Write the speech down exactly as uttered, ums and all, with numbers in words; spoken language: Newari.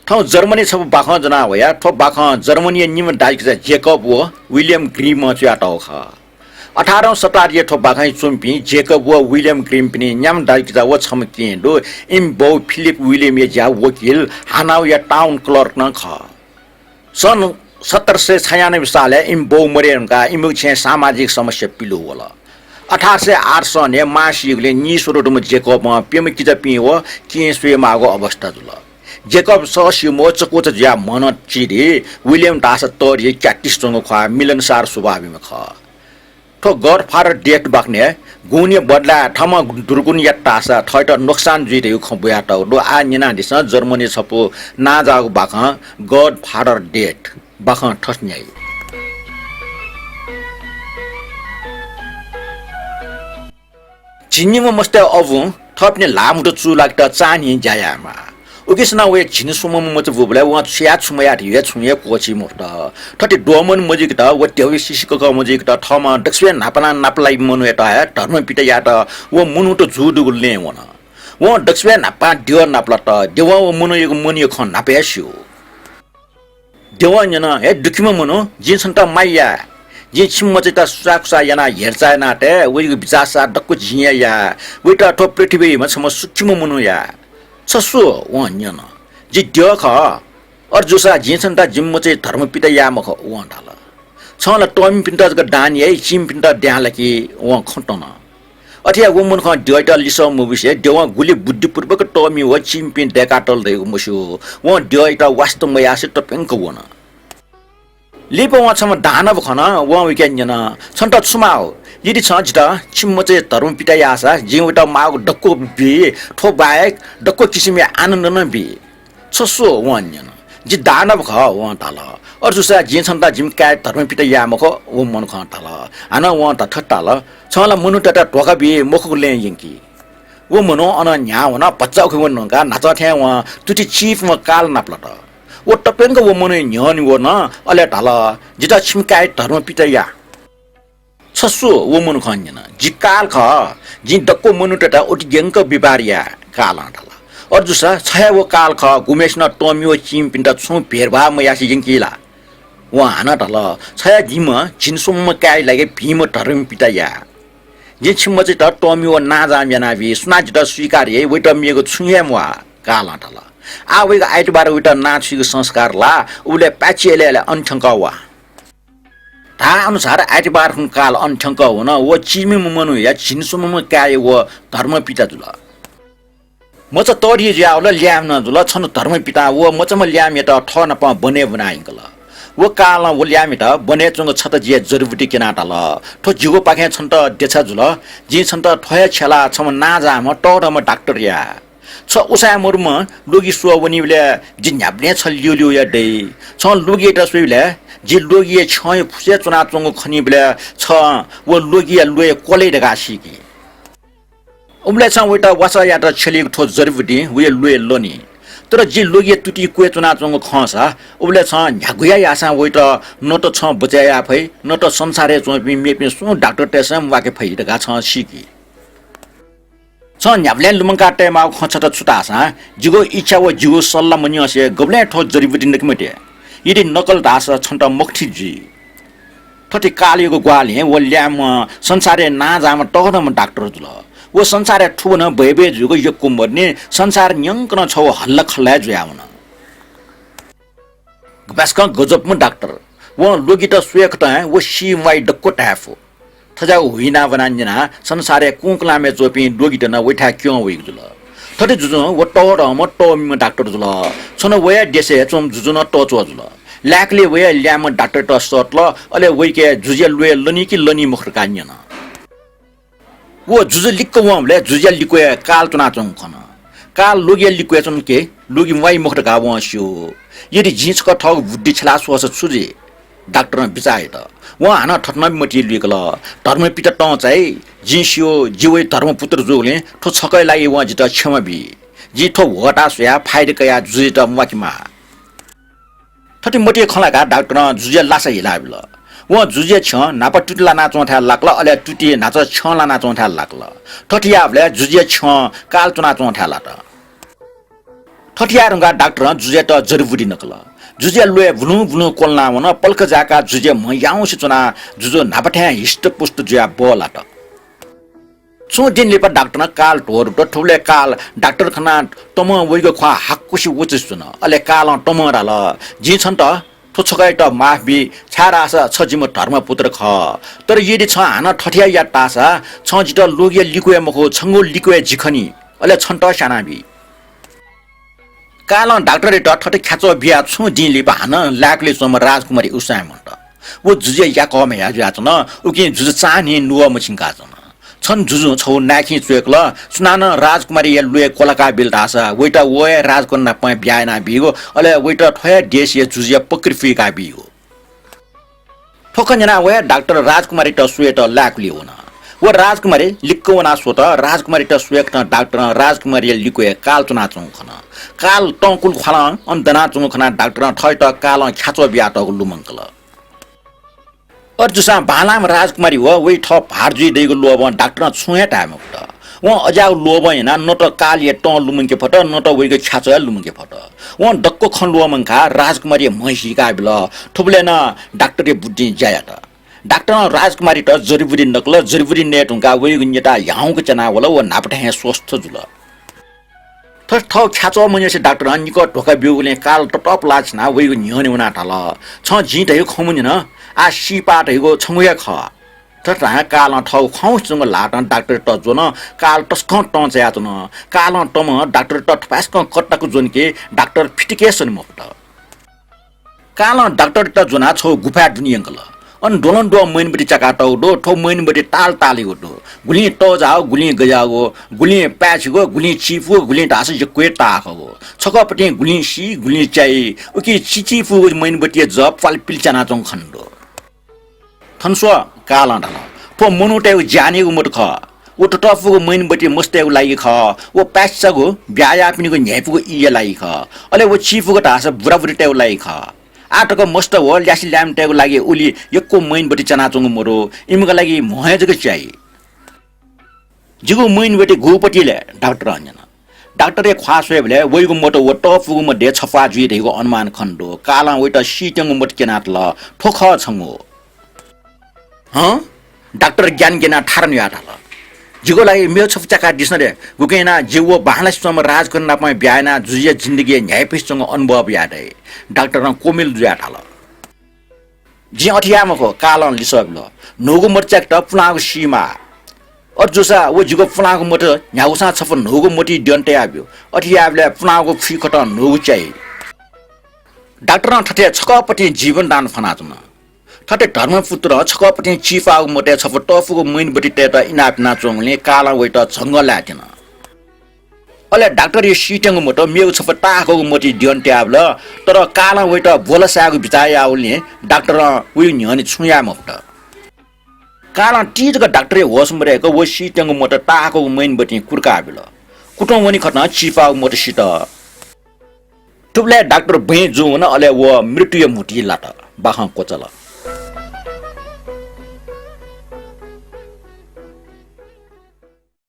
थौं जर्मनी छपु बाखं ज्वना वया। थ्व बाखं जर्मनीया निम्ह दाजुकिजा जेकब व विलियम ग्रिमं च्वयातःगु खः। अठारौं शताब्दीया थ्व बाखंय् च्वंपिं जेकब व विलियम ग्रिमपिनि न्याम्ह दाजुकिजा व छम्ह केहेँ दु। इमि बौ फिलिप विलियमया ज्या वकिल, हानाउया टाउन क्लर्क नं खः। सन् सत्र सय छयानब्बे सालय् इमि बौ मदये धुंकाः इमिगु छेँय् सामाजिक समस्या पिलु वल। अठार सय आठ सनय् मां सीगुलिं नीस्वदँ दुम्ह जेकबं प्यम्ह किजापिं व केहेँ स्वयेमाःगु अवस्था जुल। जेकब सः स्यूम्ह व चकूचा जुयाः म्ह नं चिधि। विलियम धाःसा तःधि क्याटिस च्वंगु ख्वाः, मिलनसार स्वभावम्ह खः। थ्व गडफादर डेथ बाखनय् गुण बदलाय् थःम्हं दुर्गुण यात धाःसा थःत नोक्सान जुइ धइगु खँ ब्वयातःगु दु। आः न्यनादिसँ जर्मनी छपु नांजाःगु बाखं गडफादर डेथ। बाखं थथे न्ह्याइ। झिंनिम्ह मस्तय् अबुं थःपिनि ल्हाःम्हुतु चूलाकेत चान्हिं ज्या यायेमाः। उकिसनं वया झिंस्वम्ह मचा बूबलय् वं छु याये छु मयाये धइगु हे छुं हे क्वःछी मफुत। थथे द्वःमन मजुइकेत व ध्यबा सिसिककः मजुइकेत थःम्हं दकस्वयां न्हापां नं नापलाइम्ह मनूयात हे धर्मपिता यायेत व मनूत जू दुगु लँय् वन। वं दकस्वयां न्हापां द्यः नापलात। द्यवं व मनूयागु मनया खँ न्हापा हे स्यू। द्यवं न्यन, हे दुःखीम्ह मनू, जिं छन्त माया याये। जिं छिम्ह मचायात सुसाःकुसाः यानाः हेरचाह यानातये, वयागु बिचाः साः दक्व जिं हे याये। वयात थ्व पृथ्वीइ छम्ह सुखीम्ह मनू याये। छ सु? वं न्यन। जि द्यः खः। अथे जूसा जिं छन्त जिम्ह मचाया धर्मपिता याये मखु, वं धाल। छं ला तःमिपिन्त जक दान याइ, चीमिपिन्त द्यां ला कि? वं खँ तन। अथे याः व मनूखं द्यःयात लिसः मबिसे द्यवं गुलि बुद्धिपूर्वक तःमि व चीमिपिं दय्कातल धइगु मस्यू। वं द्यःयात वास्ता मयासें तप्यंक वन। लिपा वं छम्ह दानव खन। वं वयाके न्यन, छन्त छु माः? यदि छं जितः छिम्ह मचाया धर्मपिता याःसा जिं वयात माःगु दक्व बी, थ्व बाहेक दक्व किसिमया आनन्द नं बी। छ सु? वं न्यन। जि दानव खः, वं धाल। अथे जूसा जिं छन्त जिमि काय् धर्मपिता याये मखु, व मनुखं धाल। हानं वं थथे धाल, छं ला मनूतय्त धोखा बी, मखुगु लँय् यंकी। व मनू अनं न्ह्याः वन, भचा उखे वने धुंकाः न्हाचः थें वं तुति चीप्यम्ह काल नापलात। व तप्यंक व मनूया न्ह्यःने वन, अले धाल, जितः छिमि काय् धर्मपिता या। छ सु? व मनुखं न्यन। जि काल खः, जिं दक्व मनूतय्त उतिग्यंक व्यापार याये, कालं धाल। अथे जूसा छ हे व काल खः, गुम्हय्सिनं तःमि व चीमिपिन्त छुं भेदभाव मयासें यंकी ला? वं हानं धाल, छ हे जिम्ह झिंस्वम्ह काय् लागि भिंम्ह धर्मपिता या। जिं छिम्ह मचायात तःमि व नांजाःम्ह यानाबी, सुनां जितः स्वीकार याइ, वयात मेगु छुं हे म्वाः, कालं धाल। आः वयागु आइतबार वयात नां छुइगु संस्कार ला, उबलय् पाय्छि अले अले अन थ्यंकः वा। धाः अनुसार आइतबार खुन्हु काल अन थ्यंकः वन। व चीमिम्ह मनूया झिंस्वम्ह काय् व धर्मपिता जुल। मचा तःधि जुयावल, ल्याय्म्ह नं जुल। छन्हु धर्मपितां व मचाम्ह ल्याय्म्हयात थः नाप बने ब्वना यंकल। व कालं व ल्याय्म्हयात बने च्वंगु छता जिया जडीबुटी क्यनाः धाल, थ्व जिगुपाखें छन्त देछा जुल। जिं छन्त थ्व हे छ्यलाः छम्ह नांजाःम्ह तःधंम्ह डाक्टर या। छ उसाँय् मरुम्ह ल्वगि स्वः वनीबलय् जि न्ह्याबलें छ ल्यूल्यूया दइ। छं ल्वगियात स्वइबलय् जि ल्वगिया छ्यंया फुसय् च्वनाच्वंगु खनीबलय् छं व ल्वगिया ल्वय् क्वलइ धकाः सीकि। उबलय् छं वयात वासः यायेत छ्यलीगु थ्व जडीबुटिं वया ल्वय् लनी। तर जि ल्वगिया तुतिइ क्वय् च्वनाच्वंगु खंसा, उबलय् छं न्ह्यागु हे याःसां वयात न त छं बचय् याये फइ, न त संसारय् च्वंपिं मेपिं सुं डाक्टरतय्सं म्वाके फइ धकाः छं सीकि। छं न्ह्याबलें लुमंका तयेमाःगु खँ छता छु धाःसां, जिगु इच्छा व जिगु सल्लाह मन्यंसे गबलें थ्व जडीबुटी नके मते। यदि नकल धाःसा छन्त मखुथि जुइ। थथे कालयागु ग्वाहालिं व ल्याय्म्ह संसारय् नांजाःम्ह तःधंम्ह डाक्टर जुल। व संसारय् थुबलय् बय्बय् जूगु यक्व मदुनि, संसार न्यंकनं छगू हल्लाखल्ला हे जुयावन। गुपाय्सकं गजबम्ह डाक्टर। वं ल्वगित स्वयेकथं हे व सी म्वाइ दक्व धाये फु। थज्याःगु हुइनाब्वना न्यनाः संसारय् कुंकुलामय् च्वंपिं ल्वगित नं वयाथाय् क्यं वइगु जुल। थथे जुजुं व तःधंम्ह तःमिम्ह डाक्टर जुल। छन्हु वया देशय् च्वंम्ह जुजु नं तःच्वः जुल। लाय्कलय् वया ल्याय्म्ह डाक्टरयात सःतल, अले वयाके जुजुया ल्वय् लनी कि लनी मखु धकाः न्यन। व जुजु लिक्क वंबलय् जुजुया लिक्वय् काल च्वनाच्वंगु खन। काल ल्वगिया लिक्वय् च्वन कि ल्वगि म्वाइ मखु धकाः वं स्यू। यदि जिं छकः थःगु बुद्धि छ्यला स्वःसा छु जुइ? डाक्टरं बिचाः यात। वं हानं थथे नं मतिइ लुइकल, धर्मपिता तं चाइ, जिं स्यू, जि वया धर्मपुत्र जूगुलिं थ्व छकःया लागि वं जितः क्षमा बी। जिं थ्व ह्वःताः स्वयाः फाइदा कयाः जुजुयात म्वाकेमाः। थथे मतिइ खँ ल्हाकाः डाक्टरं जुजुया लासा हिलाबिल। वं जुजुया छ्यं न्हापा तुति लानाच्वंथाय् लाकल, अले तुति न्हाचः छ्यं लानाच्वंथाय् लाकल। थथे याःबलय् जुजुया छ्यं काल च्वनाच्वंथाय् लात। थथे याये धुंकाः डाक्टरं जुजुयात जडीबुडी नकल। जुजुया ल्वय् बुलुं बुलुं क्वलना वन। पलख जाय्काः जुजुया म्ह याउँसे च्वनाः जुजु न्हापा थें हिष्टपुष्ट जुयाः बः लात। छुं दिं लिपा डाक्टरं काल ध्वदुत। थुबलय् कालं डाक्टर खनाः तमं वइगु ख्वाः हाकुसे वचुसे च्वन। अले कालं तमं धाल, "जिं छन्त थ्व छकःयात माफ बी, छाय्धाःसा छ जिम्ह धर्मपुत्र खः। तर यदि छं हानं थथे यात धाःसा छं जितः लोगया लिक्वय् मखु, छंगु लिक्वय् जि खनी, अले छन्त स्यानाबी।" कालं डाक्टरयात थथे ख्याच्वः बियाः छुं दिं लिपा हानं लाय्कुलि च्वंम्ह राजकुमारी उत्साह मन्त। व जुजुया याकःम्ह हे जुयाच्वन। उकिं जुजु चान्हिं नुगः मछिंकाच्वन। छन्हु जुजुं छगू नाय्खिं च्वय्कल। सुनानं राजकुमारीया ल्वय् क्वलाका बिल धाःसा वइत व हे राजकन्या नाप ब्याहा यानाबीगु, अले वइत थ्व हे देशया जुजुया पकरि फुइका बीगु। थ्व खँ न्यनाः व हे डाक्टर राजकुमारीत स्वयेत लाय्कुलि वन। व राजकुमारी लिक्क वनाः स्वत। राजकुमारीत स्वय्कथं डाक्टरं राजकुमारीया लिक्वय् काल च्वनाच्वंगु खन। काल तंकुल ख्वालं अन दनाच्वंगु खनाः डाक्टरं थःत कालं ख्याच्वः बियातःगु लुमंकल। अथे जूसां बांलाःम्ह राजकुमारी व वइ थः भार जुइ धइगु लोभं डाक्टरं छुं हे धाये मफुत। वं अज्याःगु लोभं यानाः न त कालया तं लुमंके फत, न त वइगु ख्याच्वः हे लुमंके फत। वं दक्व खँ ल्वःमंकाः राजकुमारीया म्ह सीका बिल। थुबलय् नं डाक्टरया बुद्धिं ज्या यात। डाक्टरं राजकुमारीत जडीबुडी नकल। जडीबुडी नये धुंकाः वइगु न्यता ह्याउँक च्यानावल। व न्हापा थें हे स्वस्थ जुल। थथे थः ख्याच्वः मन्यंसे डाक्टरं निकः धोका ब्यूगुलिं काल ततःपलाः छिनाः वइगु न्ह्यःने वनाः धाल, "छं जिं धइगु खँ मन्यन, आः सीपाः धइगु छंगु हे खः।" थथे धायां कालं थःगु खंसे च्वंगु ल्हातं डाक्टरयात ज्वन। काल तसकं तं चायाच्वन। कालं तमं डाक्टरयात थपाय्सकं कतताक ज्वन कि डाक्टर फितिकय् सने मफुत। कालं डाक्टरयात ज्वनाः छगू गुफाय् दुने यंकल। अन द्वलंद्वः मैनबत्ती च्याकातःगु दु। थ्व मैनबत्ती ताल तालयागु दु। गुलिं तःजाःगु, गुलिं गज्याःगु, गुलिं पाय्छिगु, गुलिं चिफुगु, गुलिं धाःसा यक्व हे ताःहाकःगु। छकःपतिं गुलिं सी, गुलिं च्याइ। उकिं चिचिफुगु मैनबत्तीया जः प्वालपिल च्यानाच्वंगु खनेदु। थन स्व, कालं धाल, "थ्व मनूतय्गु ज्यानयागु मत खः। व ततःफुगु मैनबत्ती मस्तय्गु लागि खः। व पाय्छिचागु ब्याहा याःपिनिगु न्ह्याइपुगु ईया लागि खः। अले व चिफुगु धाःसा बुराबुरीतय्गु लागि खः। आः तक मस्त व ल्यासे ल्याय्म्हतय्गु लागि उलि यक्व मैनबत्ती च्यानाच्वंगु मदु। इमिगु लागि म्ह हे जक च्याइ।" "जिगु मैनबत्ती गुपति ले?" डाक्टरं न्यन। डाक्टरया ख्वाः स्वयेबलय् वइगु मत व तःफुगु मध्ये छप्वाः जुइ धइगु अनुमान खनेदु। कालं वइत सीत्यंगु मत क्यनातल। "थ्व खः छंगु।" "हँ?" डाक्टर ग्यानाः थारा न्हुयाः धाल, "जिगु लागि मेगु छपु च्याकादिसँ रे, गुकिं यानाः जि व बांलासे च्वंम्ह राजकन्या नाप ब्याहा यानाः जुजुया जिन्दगीया न्ह्याइपुसे च्वंगु अनुभव याये दइ।" डाक्टरं क्वमिल जुयाः धाल। "जिं अथे याये मखु," कालं लिसः बिल। "न्हूगु मत च्याकेत पुलांगु सीमाः। अथे जूसा व जिगु पुलांगु मत न्ह्यागुसां छपु न्हूगु मतिइ द्यन तयाब्यु। अथे यायेबलय् पुलांगु फुइँखतं न्हूगु च्याइ।" डाक्टरं थथे छकःपतिं जीवन दान फ्वनाच्वन। थथे धर्मपुत्रं छकःपतिं चिफाःगु मतय् छपु तःफुगु मैनबत्ती तयेत इनाप यानाच्वंगुलिं कालं वइत झंगः लाये त्यन। अले डाक्टरया सीत्यंगु मत मेगु छपु ताहाकःगु मतिइ द्यन तयाबिल। तर कालं वइत ब्वला सायेगु बिचाः याःगुलिं डाक्टरं वइगु न्ह्यःने छुं याये मफुत। कालं ति जक डाक्टरया होश मदय्क व सीत्यंगु मत ताहाकःगु मैनबत्तिं कुर्का बिल। कुतुं वनेखतं चिफाःगु मत सित। थुबलय् डाक्टर बँय् जुं वन, अले व मृत्युया म्हुतुइ लात। बाखं क्वचाल।